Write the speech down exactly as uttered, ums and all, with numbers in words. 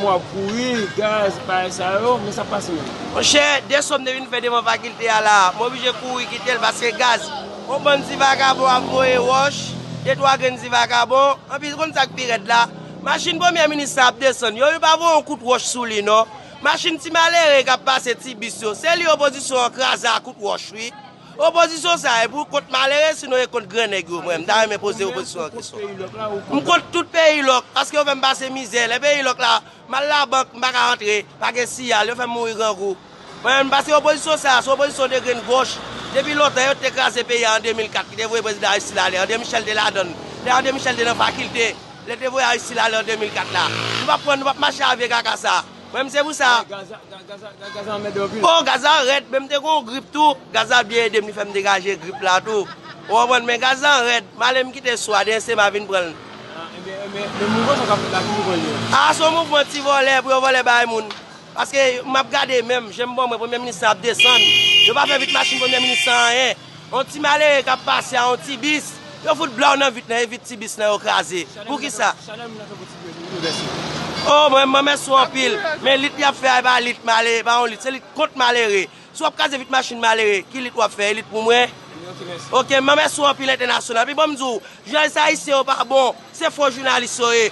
W ap kouri, gaz, bagay sa yo, men sa k pase menm? Monchè, de sòm te vin fè devan fakilte a la, m oblije kouri kite l paske gaz. Yon bann ti vakabon ap voye wòch, de twa grenn ti vakabon, anpi konn sa k pi rèd la? Machin premye minis sa ap desann, yo, yo pa voye yon kout wòch sou li, non. Machin ti malere k ap pase ti bis yo, se li opozisyon an kraze a kout wòch, wi. Opozisyon sa e pou kont malere, sinon e kont gran nèg yo, mwen, m ta renmen poze opozisyon an kesyon. M kont tout peyi lòk, paske yo fè m pase mizè. Lè peyi lòk la, m al labank, m pa ka antre, pa gen siyal, yo fè m mouri grangou. Mwen, m pase opozisyon sa, se opozisyon de grenn gòch. Depi lontan, yo te kraze peyi a an de mil kat, ki te voye prezidan Aristide ale, André Michel te ladann. Lè André Michel te nan fakilte, lè te voye Aristide ale an de mil kat la. Nou p ap pran, nou p ap mache a vye kaka sa. Mwen, m se pou sa. Gaza, ga- gaza, ga- gaza anmède anpil. Oh, gaza rèd, men m te gon grip tou. Gaza byen ede m, li fè m degaje grip la tou. Ou konprann, men gaza rèd. M ale m kite swa, demen se m a vin pran l. Ah, ebyen, ebyen, men mouvman sa k ap fèt la, ki mouvman li ye? Ah, se yon mouvman ti vòlè, pou yo vòlè bay moun. Paske m ap gade menm, jan m bon mwen, premye minis sa ap desann. Yo pa fè vit machin premye minis sa anyen. Yon ti malere k ap pase a yon ti bis, yo fout blaw nan vit nan, e vit ti bis nan yo kraze. Poukisa? Chanèl moun nan fè pou ti bebe, wi, mèsi. Oh, mwen, mwen mèsi w anpil. Men lit y ap fè a, e pa lit malere, e pa yon lit, se lit kont malere. Si w ap kraze vit machin malere, ki lit w ap fè? E lit pou mwen? Ok, mèsi. Ok, mwen mèsi w anpil entènasyonal. Pi bon, m di w, jounalis ayisyen yo pa bon, se fo jounalis yo ye.